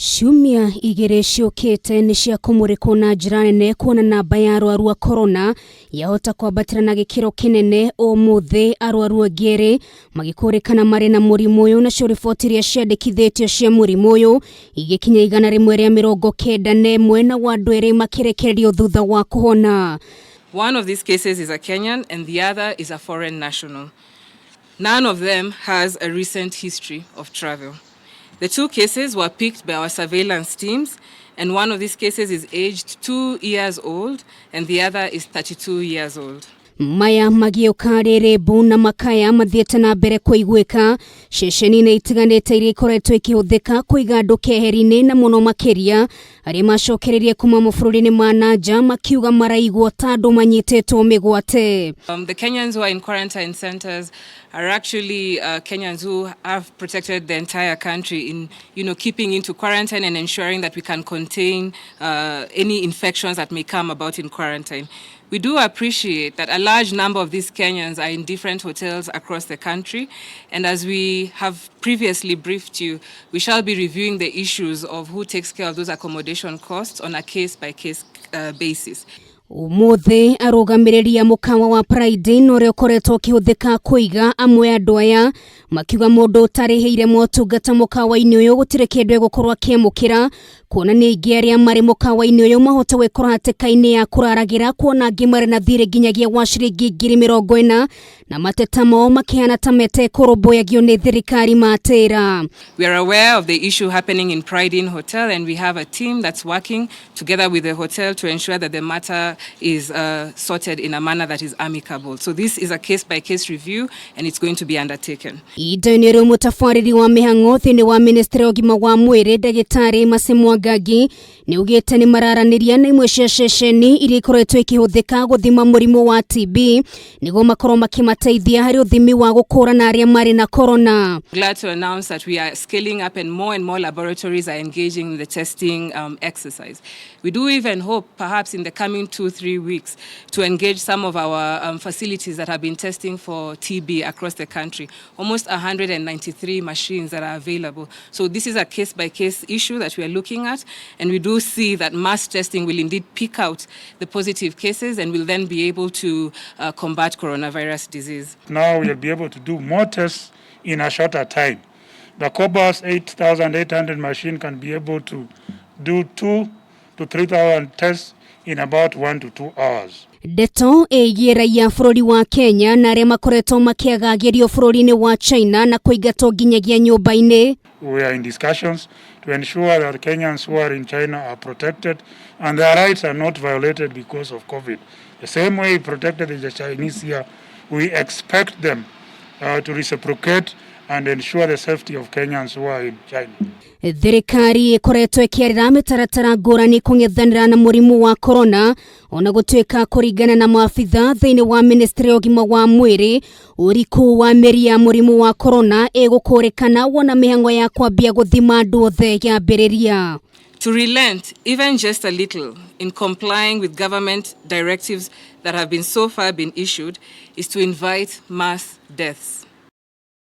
Ciumia 2 ciũkĩte nĩ cia kũmũrĩkwo na njĩra nene kuona namba ya arwaru a korona yahota kwambatĩra na gĩkĩro kĩnene. Ũmũthĩ arwaru angĩ erĩ magĩkũrĩkana marĩ na mũrimũ ũyũ, nacio riboti iria ciandĩkithĩtio cia mũrimũ ũyũ igĩkinya 191, na andũ erĩ makĩrekererio thutha wa kũhona. One of these cases is a Kenyan and the other is a foreign national. None of them has a recent history of travel. The two cases were picked by our surveillance teams, and one of these cases is aged 2 years old and the other is 32 years old. Maya magĩũka rĩrĩ mbu na makaya mathiĩte na mbere kũiguĩka ceceni-inĩ itiganĩte iria ikoretwo ikĩhũthĩka kũiga andũ keheri-inĩ, na mũno makĩria arĩa macokereirie kuma mabũrũri-inĩ ma na nja, makiuga maraigwo ta andũ manyitĩtwo mĩgwate. The Kenyans who are in quarantine centers are actually Kenyans who have protected the entire country in keeping into quarantine and ensuring that we can contain any infections that may come about in quarantine. We do appreciate that a large number of these Kenyans are in different hotels across the country, and as we have previously briefed you, we shall be reviewing the issues of who takes care of those accommodation costs on a case-by-case basis. Ũmũthĩ arũgamĩrĩri a mũkawa wa Pride Inn ũrĩa ũkoretwo ũkĩhũthĩka kũiga amwe andũ aya makiuga mũndũ ũtarĩhĩire motungata mũkawa-inĩ ũyũ gũtirĩ kĩndũ egũkorwo akĩamũkĩra, kuona nĩ aingĩ arĩa marĩ mũkawa-inĩ ũyũ mahota gwĩkora hatĩka-inĩ ya kũraragĩra, kuona angĩ marĩ na thirĩ nginyagia wa ciringi 40,000, na mateta mao makĩhana ta metekũrũmbũyagio nĩ thirikari matĩra. We are aware of the issue happening in Pride Inn Hotel, and we have a team that's working together with the hotel to ensure that the matter is sorted in a manner that is amicable. So this is a case-by-case review, and it's going to be undertaken. Ihinda-inĩ rĩu, mũtabarĩri wa mĩhang'o thĩinĩ wa ministry ya ũgima wa mwĩrĩ, ndagĩtarĩ Mercy Mwangangi, nĩ augĩte nĩ mararanĩria na imwe cia ceceni iria ikoretwo ikĩhũthĩka gũthima mũrimũ wa TB nĩguo makorwo makĩmateithia harĩ ũthimi wa gũkũrana arĩa marĩ na corona. Glad to announce that we are scaling up and more laboratories are engaging in the testing exercise. We do even hope, perhaps in the coming 2, 3 weeks, to engage some of our facilities that have been testing for TB across the country. Almost 193 machines that are available. So this is a case-by-case issue that we are looking at, and we do see that mass testing will indeed pick out the positive cases and will then be able to combat coronavirus disease. Now we'll be able to do more tests in a shorter time. The Cobas 8800 machine can be able to do 2 to 3,000 tests in about 1 to 2 hours. Ndeto ĩgiĩ raiya bũrũri wa Kenya na arĩa makoretwo makĩagagĩrio bũrũri-inĩ wa China na kũingatwo nginyagia nyũmba-inĩ. We are in discussions to ensure that Kenyans who are in China are protected and their rights are not violated because of COVID. The same way we protected the Chinese here, we expect them to reciprocate and ensure the safety of Kenyans who are in China. Thirikari ĩkoretwo ĩkĩarĩra mĩtaratara ngũrani kũng'ethanĩra na mũrimũ wa corona, ona gũtuĩka kũringana na maabitha thĩinĩ wa ministry ya ũgima wa mwĩrĩ, ũriku wa mĩri ya mũrimũ wa corona ĩgũkũrĩkana wona mĩhang'o ya kwambia gũthima andũ othe yambĩrĩria. To relent, even just a little, in complying with government directives that have been so far been issued is to invite mass deaths.